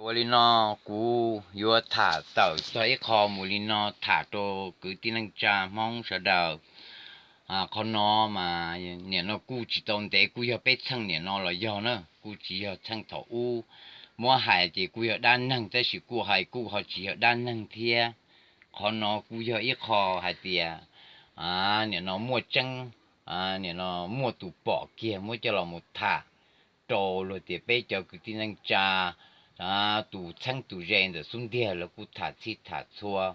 Ua li no, kuv yuav tham tawm txog ib qho mus li no tham rau kwv tij neej tsa Hmoob sawv daws. Qhov no mas nim no kuj tsis tau ntev, kuj yog peb txheej nim no los yog na, kuj tsis yog txheej thaum ub. Muab hais ces kuj yog dab neeg, tab sis kuj hais kuj ho tsis yog dab neeg thiab. Qhov no kuj yog ib qho hais tias nim no muaj tseeb, nim no muaj tus pom kiag muab coj los mus tham rau luag tias peb cov kwv tij neej tsa, tus txheeb tus ze ntawm xub ntiag lawv kuj tham txhij tham txhua.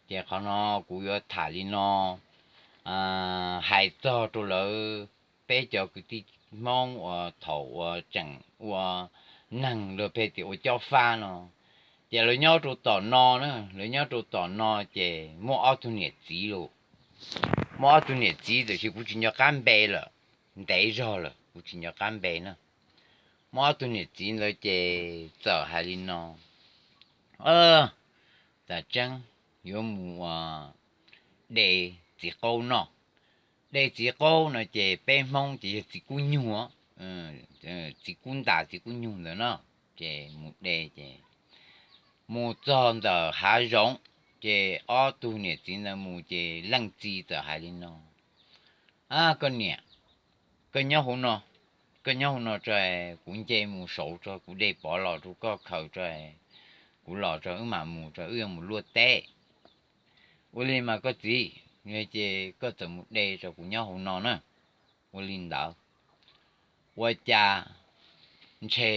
Ces qhov no kuv yuav tham li no, hais txog rau lawv, peb cov kwv tij Hmoob uas thaum uas tseem ua neeg luag pheej tias ua cob fab no. Ces lawv nyob rau tom no na, lawv nyob rau tom no ces muaj ob tug niam txiv lauj. Muaj ob tug niam txiv tiam sis kuv tsis nco qab npe lawm, ntev zog lawm kuv tsis nco qab npe na. Muaj ob tug niam txiv ntawd ces txawm hais li no, tam tseeb yuav mus de txiv qaub noj. De txiv qaub no ces peb Hmoob ces yog txiv kub nyug, txiv kub ntas txiv kub nyug ntawd no. Ces mus de ces mus txog ntawm hav zoov, ces ob tug niam txiv ntawd mus ces leej txiv txawm hais li no, koj niam, koj nyob hauv no, koj nyob hauv no tso, kuv nce mus saud tso, kuv de pov los rau koj khaws tso, kuv los tso wb mam mus tso, wb yuav mus luaj teb. Ua li mas koj txiv, ces koj txawm mus de tso, kuv nyob hauv no na. Ua li ntawd, ua cas ntshe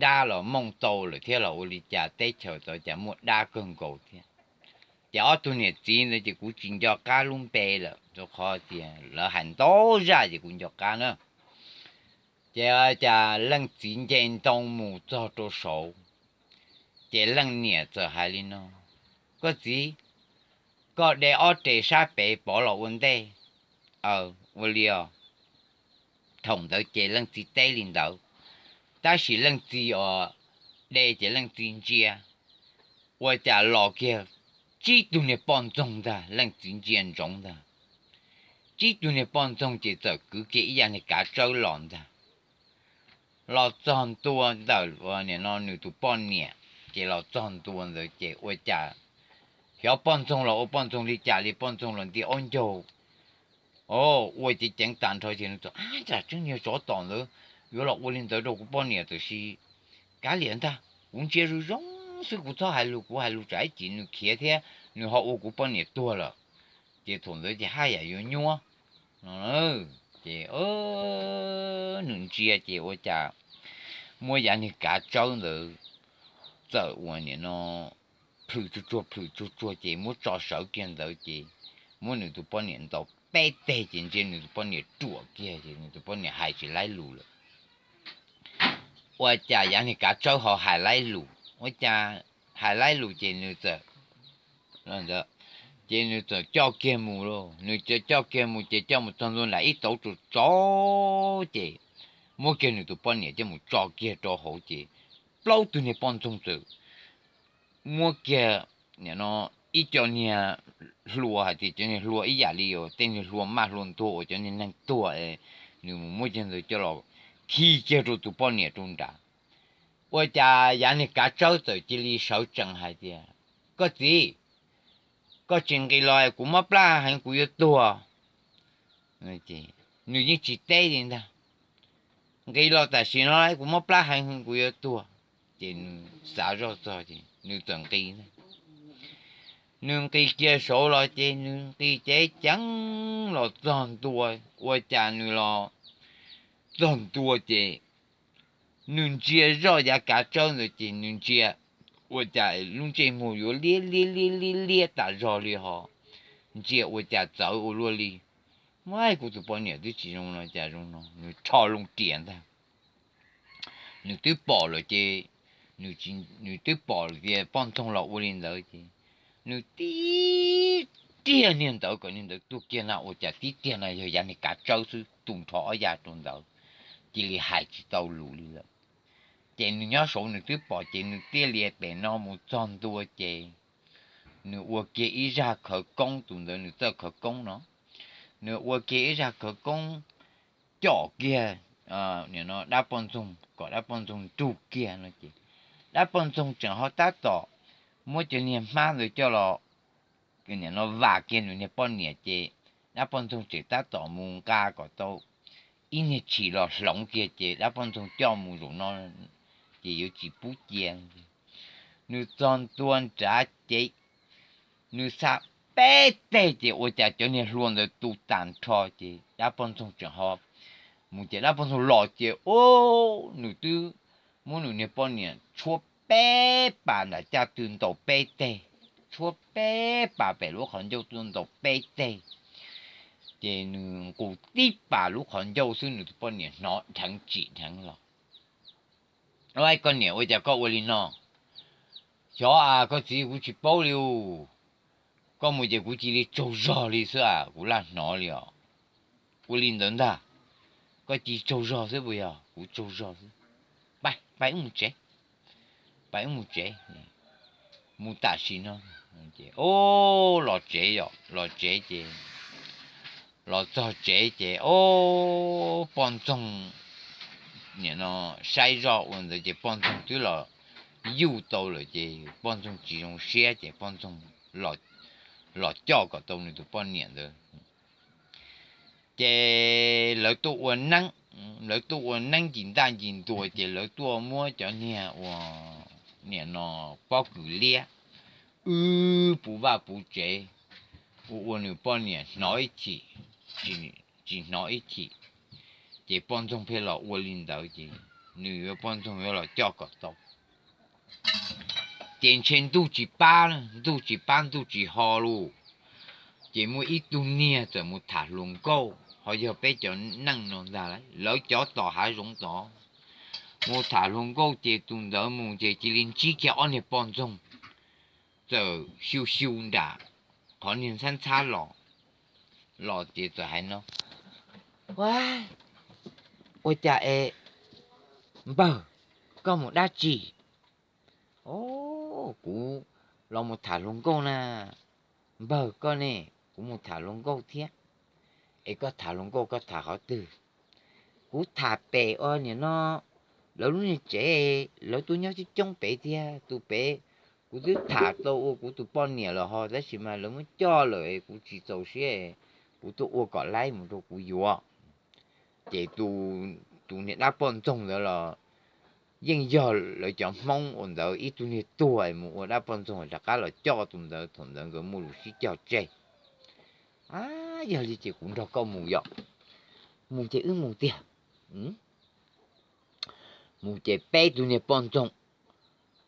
dab los mooj tau lawm thiab los ua li cas, teb chaws tod cas muaj dab kawg nkaus thiab. Ces ob tug niam txiv ntawd ces kuv tsis nco qab lub npe lawm rau qhov tias lawv hais ntau zaj ces kuv nco qab na. Ces cas leej txiv nce ntoo mus txog rau saud, ces leej niam txawm hais li no, koj txiv, koj de ob re sab pem pov los ua ntej. Ua li os. Thaum ntawd ces leej txiv teb li ntawd, tab sis leej txiv os, de ces leej txiv ntsia, ua cas los kiag tsib tug niag poj ntxoog ntag, leej txiv ntsia ntsoov ntag. Tsib tug niag poj ntxoog ces txawm kwv kiag ib yav niag kav tsawb los ntag. Los txog ntua ntawm nim no nws tus poj niam, ces los txog ntua ntawd ces ua cas xyov poj ntxoog los ua poj ntxoog li cas li, poj ntxoog los nti aub ncaug, ua ceev ceev tas nrho ces nws txawm, Tsam tseeb niag tsov tom ntawd yuav los ua li ntawd rau kuv poj niam, tiam sis kav liam ntag, kuv ntsia zoo zoo xwb, kuv txhob hais lus, kuv hais lus tsam ib chim nws khiav thiab nws ho ua kuv poj niam tuag lawm, ces thaum ntawd ces haj yam yuav nyuab no. Ces nws ntsia ces ua cas muab yav niag kav tsawb ntawd txawm ua nim no plhws tsuag tsuag plhws tsuag tsuag ces muab tso sawv kiag ntawd ces muab nws tus poj niam ntaus peb teg ces ntsia nws tus poj niam ruam kiag ces nws tus poj niam hais tsis laib lus lawm. Ua cas yav niag kav tsawb ho hais laib lus, ua cas hais laib lus ces nws txawm, ces nws txawm coj kiag mus lauj, nws coj kiag mus ces coj mus txog ntua nram ib tauv tsaus tsaus ces muab kiag nws tus poj niam coj mus tso kiag rau hauv ces plaub tug niag poj ntxoog txawm muab kiag nim no ib co niag hlua, hais tias cov niag hlua ib yam li tej niag hlua maj hlua ntuag uas cov niag neeg tuag, nws mus muab cov ntawd coj los khi kiag rau tus poj niam rau nrad. Ua cas yav niag kav tsawb txawm cia li sawv tsees hais tias, Koj txiv, koj tsis nqis los kuv mob plab heev kuv yuav tuag. Nws yeej tsis teb li ntag, Nqis los tam sim no kuv mob plab heev kuv yuav tuag. Ces nws xav zoj txog ces nws txawm nqis ntag. Nws nqis kiag saud los ces nws nqis ceev ceev los txog ntua, ua cas nws los txog ntua ces nws ntsia zoj yav kav tsawb ntawd ces nws ntsia ua cas lub ntsej muag yuav liab liab liab liab liab tas zog li ho ntsia ua cas txawv ua luaj li. Muab kuv tus poj niam twb tsis zoo no cas zoo no, nws rho loo riam ntag. Nws twb pom lawm ces, nws twb pom lawm tias poj ntxoog los ua li ntawd ces nws tib riag niag ntawd kom niag ntawd tuag kiag na, ua cas tib riag na yog yav niag kav tsawb xwb tu nrho ob ya rau ntawd, cia li hais tsis tau lus li lawm. Ces nws nyob saud nws twb pom ces nws thiaj li pem no mus txog ntua ces nws ua kiag ib zaj khawv koob, tus ntawd nws txawj khawv koob no, nws ua kiag ib zaj khawv koob com kiag dab poj ntxoog kom dab poj ntxoog nrug kiag no ces dab poj ntxoog tseem ho tab tom muab cov niag hmab ntawd coj los, niam no vam kiag nws niag poj niam ces dab poj ntxoog tseem tab tom mus nqa kom tau ib niag tshim los hloov kiag ces dab poj ntxoog coj mus zaum no ces yuav tsis pub cia. Nws txog ntua nrad ces nws xa peb teg ces ua cas cov niag hlua ntawd tu tas nrho ces dab poj ntxoog tseem ho mus ces dab poj ntxoog los ces, o, nws twb muab nws niag poj niam tshuab peb pas nram caj tw ntaus peb teg, tshuab peb pas pem lub qhov ncauj tuaj ntaus peb teg, ces nws nqus tib pas lub qhov ncauj xwb nws tus poj niam hnov dheev tsim dheev los. Koj niam, ua cas koj ua li no? Xyov as koj txiv, kuv tsis paub li us. Koj mus ces kuv cia li tsaug zog li xwb as, kuv laj hnov li os. Ua li ntawd ntag, koj cia li tsaug zog xwb puas yog? Kuv tsaug zog xwb. Pais, pais wb mus tsev, pais wb mus tsev, mus tam sim no. Ces, o, los tsev yom, los tsev ces, los txog tsev ces, o, poj ntxoog nim no saib zoj ua ntawd ces poj ntxoog twb los yuj tau lawm ces poj ntxoog tsis zoo siab ces poj ntxoog los coj kom tau nws tus poj niam ntawd. Ces lawv tuaj ua neeb, lawv tuaj ua neeb ncig ntaj ncig ntuas ces lawv tuaj muab cov niag ua, nim no, pob kws liab wb puv vaj puv tsev, ua ua nws poj niam hnov ib chim, tsis hnov ib chim, ces poj ntxoog pheej los ua li ntawd ces nws yuav, poj ntxoog yuav los coj kom tau. Ces ntshe ntuj tsis pab, ntuj tsis pab ntuj tsis ho lauj. Ces muaj ib tug niag txawm mus tham hluas nkauj, ho yog peb cov neej no ntag lauj, lawv cov tom hav zoov tod, mus tham hluas nkauj ces tus ntawd mus ces cia li ntsib kiag ob niag poj ntxoog txawm xyu xyu nram qhov niag ntxhab ntxhab los, los ces txawm hais no, ua cas es, npawg, koj mus dab tsi? O, kuv los mus tham hluas nkauj na. Npawg, koj ne? Kuv mus tham hluas nkauj thiab. Es koj tham hluas nkauj koj tham qhov twg? Kuv tham pem ua nim no lawv lub niag tsev, lawv tuaj nyob coob coob pem thiab tus pem, kuv twb tham tau ua kuv tus poj niam lawm ho tab sis mas lawv muab coj lawm kuv tsis txaus siab, kuv tuaj ua kom laib mus rau kuv yuav. Ces tus niag dab poj ntxoog ntawd los yeej yog lawv cov Hmoob ua ntawd ib tug niag tuag mus ua dab poj ntxoog rov qab los coj tus ntawd, thaum ntawd nkawd muaj lus sib cog tseg. A, yog li ces kuv nrog koj mus yom. Mus ces wb mus tiag. Mus ces peb tug niag poj ntxoog,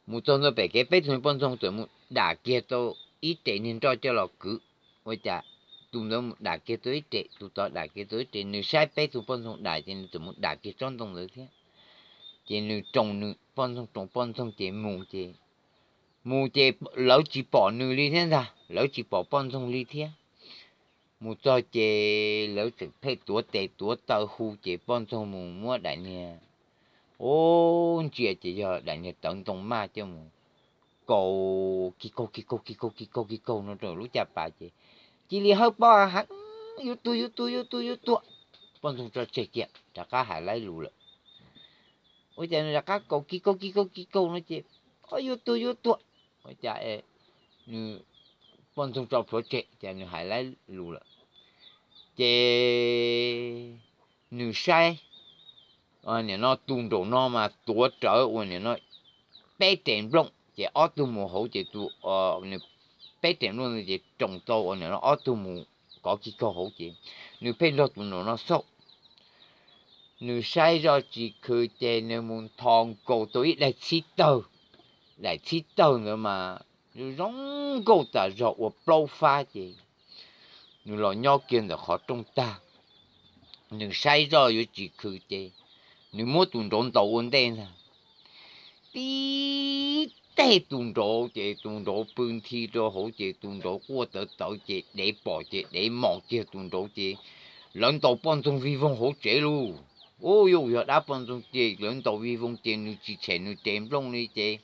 mus txog ntua pem kev peb tug niag poj ntxoog txawm mus dam kiag tau ib rev niag nroj coj los kwv. Ua cas tus ntawd mus dam kiag tau ib rev, tus tod dam kiag tau ib rev, nws saib peb tug poj ntxoog dam ces nws txawm mus dam kiag tsob ntoo ntawd thiab. Ces nws roos nws poj ntxoog, roos poj ntxoog ces mus ces, mus ces lawv tsis pom nws li thiab ntag, lawv tsis pom poj ntxoog li thiab. Mus txog ces lawv tseem pheej tuav tes tuav taw hu ces poj ntxoog mus muab daim niag, o, ntsia ces yog daim niag tawv ntoo maj coj mus kaus ki kaug ki kaug ki kaug ki kaug ki kaug no rau lub caj pas ces cia li hawb pob heev, yuav tuag yuav tuag yuav tuag yuav tuag. Poj ntxoog tso tseg kiag rov qab hais laib lus lawm. Ua cas nws rov qab kaus ki kaug ki kaug ki kaug no ces, o, yuav tuag yuav tuag. Ua cas nws, poj ntxoog tso plhuav tseg ces nws hais laib lus lawm. Ces nws saib, nim no tus nraum no mas tuav rawv ua nim no peb rev nplooj ces ob tug mus hauv ces tus, nws peb rev nplooj ntawd ces roos tau ua nim no ob tug mus kov ki kaug hauv ces nws pheej nrog tus nraum no xauj. Nws saib zoj tsis khwv ces nws mus nthos nkaus tau ib daim txhib tawg. Daim txhib tawg ntawd mas zoo nkauj tas zog ua plaub fab ces nws los nyob kiag ntawm qhov rooj tag. Nws saib zoj yuav tsis khwv ces nws muab tus nraud ntaus ua ntej ntag. Tib teg tus nraud ces tus nraud pw nthi rau hauv ces tus nraud quaj tawv tawv ces dev pom ces dev mos kiag tus nraud ces lawv ntaus poj ntxoog vij voog hauv tsev lauj. Ub, yuav yog dab poj ntxoog ces lawv ntaus vij voog ces nws tsis tshem nws rev nplooj li ces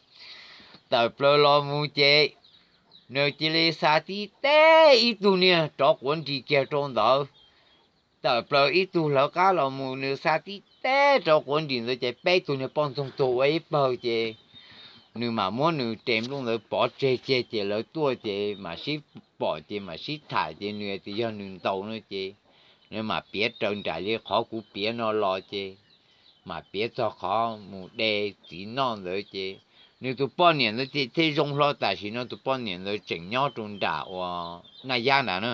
tawm plaws los mus ces nws cia li xa tib teg ib tug niag rov quav nris kiag rau ntawd. Tawm plaws ib tug lawv qab los mus nws xa tib teg rov quav nris ntawd ces peb tug niag poj ntxoog tuag ua ib pawg ces nws mam muab nws tes nplooj ntawd pov tseg kiag ces lawv tuaj ces mam sib pom ces mam sib tham ces nws tias yog nws ntaus no ces nws mam piav raws nraim li qhov kuv piav no los ces mam piav txog qhov mus de txiv noj ntawd ces nws tus poj niam ntawd thiaj zoo hlo tam sim no tus poj niam ntawd tseem nyob rau nram uas Naj Yab nrad na.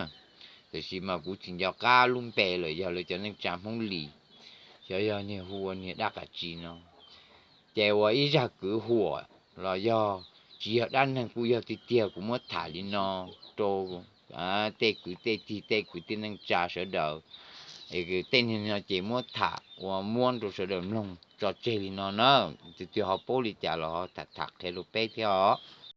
Tiam sis mas kuv tsis nco qab lub npe lawm, yog lawv cov neej tsa Hmoob Lis, xyov yog niag hu ua niag dab qas tsi no. Ces ua ib zaj kwv huam los yog tsis yog dab neeg kuj yog tiag tiag kuv muab tham li no rau tej kwv tej tij tej kwv tij neej tsa sawv daws. Tej niag no ces muab tham ua muab rau sawv daws mloog tso tseg li no na. Tus twg ho paub li cas los ho tham tham qhia rau peb thiab os.